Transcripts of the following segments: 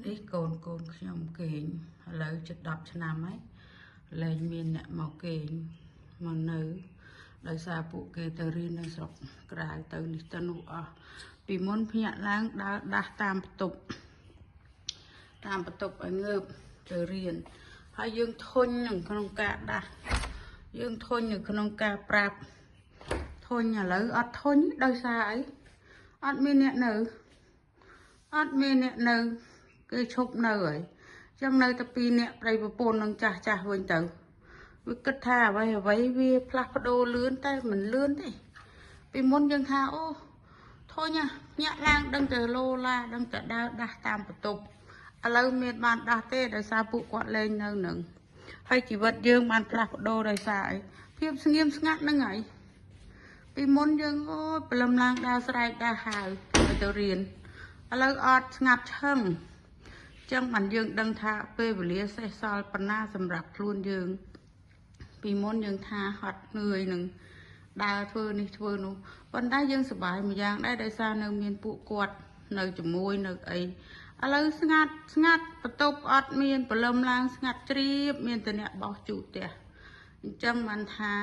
នេះកូនកូនខ្ញុំគេងឥឡូវជិត10ឆ្នាំហើយលែងមានអ្នកមកគេងមកនៅដោយសារពួកគេទៅរៀននៅស្រុកក្រៅទៅនេះទៅនោះអស់ពីមុនភ្ញាក់ឡើងដើរដាស់តាមបន្ទប់តាមបន្ទប់ឲ្យងើបទៅរៀនហើយយើងធុញនឹងក្នុងការដាស់យើងធុញនៅក្នុងការប្រាប់ធុញឥឡូវអត់ធុញដោយសារអីអត់មានអ្នកនៅអត់មានអ្នកនៅគេឈប់នៅហើយចឹងនៅតែពីរអ្នកប្តីប្រពន្ធនឹងចាស់ចាស់វិញទៅវាគិតថាអ្វីអ្វីវាផ្លាស់ប្ដូរលឿនតែមិនលឿនទេពីមុនយើងថាអូធុញណាញាក់ឡើងដឹងតែលោឡាដឹងតែដើរដាស់តាមបន្ទប់ឥឡូវមានបានដាស់ទេដោយសារពួកគាត់លែងនៅនឹងហើយជីវិតយើងបានផ្លាស់ប្ដូរដោយសារអីភាពស្ងៀមស្ងាត់ហ្នឹងហើយពីមុនយើងអូយព្រលឹមឡើងដើរស្រែកដើរហៅឲ្យទៅរៀនឥឡូវអត់ស្ងាត់ឈឹងចឹងបានយើងដឹងថាពេលវេលាសេះសល់ប៉ុណ្ណាសម្រាប់ខ្លួនយើងពីមុនយើងថាហត់នឿយនឹងដើរធ្វើនេះធ្វើនោះប៉ុន្តែយើងសប្បាយមួយយ៉ាងដែរដោយសារនៅមានពួកគាត់នៅជាមួយនៅអីឥឡូវស្ងាត់ស្ងាត់បន្ទប់អត់មានព្រលឹមឡើងស្ងាត់ជ្រាបមានតែអ្នកបោះជូតផ្ទះអញ្ចឹងបានថា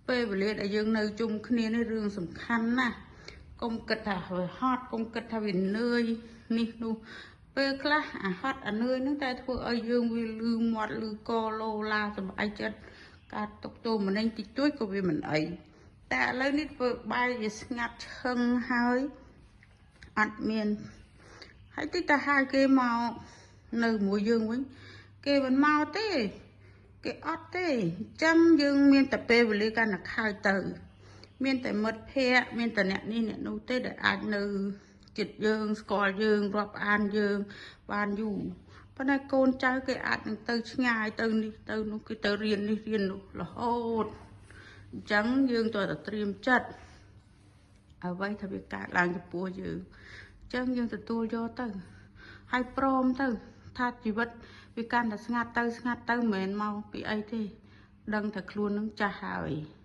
ពេលវេលាដែលយើងនៅជុំគ្នានេះរឿងសំខាន់ណាស់កុំគិតថាវាហត់កុំគិតថាវានឿយនេះនោះពេលខ្លះអាហត់អានឿយហ្នឹងតែធ្វើឲ្យយើងវាលឺមាត់លឺកលោឡាសប្បាយចិត្តការຕົកទោម្នេញតិចតួចក៏វាមិនអីតែឥឡូវនេះធ្វើបែរជាស្ងាត់ឈឹងហើយអត់មានហើយតិចទៅហៅគេមកនៅមួយយើងវិញគេមិនមកទេគេអត់ទេអញ្ចឹងយើងមានតែពេលវេលាកាន់តែខើទៅមានតែមិត្តភ័ក្តិមានតែអ្នកនេះអ្នកនោះទេដែលអាចនៅចិត្តយើងស្គាល់យើងរាប់អានយើងបានយូរប៉ុន្តែកូនចៅគេអាចនឹងទៅឆ្ងាយទៅនេះទៅនោះគេទៅរៀននេះរៀននោះរហូតអញ្ចឹងយើងត្រូវតែត្រៀមចិត្តអ្វីថាវាកើតឡើងចំពោះយើងអញ្ចឹងយើងទទួលយកទៅហើយព្រមទៅថាជីវិតវាកាន់តែស្ងាត់ទៅស្ងាត់ទៅមិនមែនមកពីអីទេដឹងតែខ្លួននឹងចាស់ហើយ។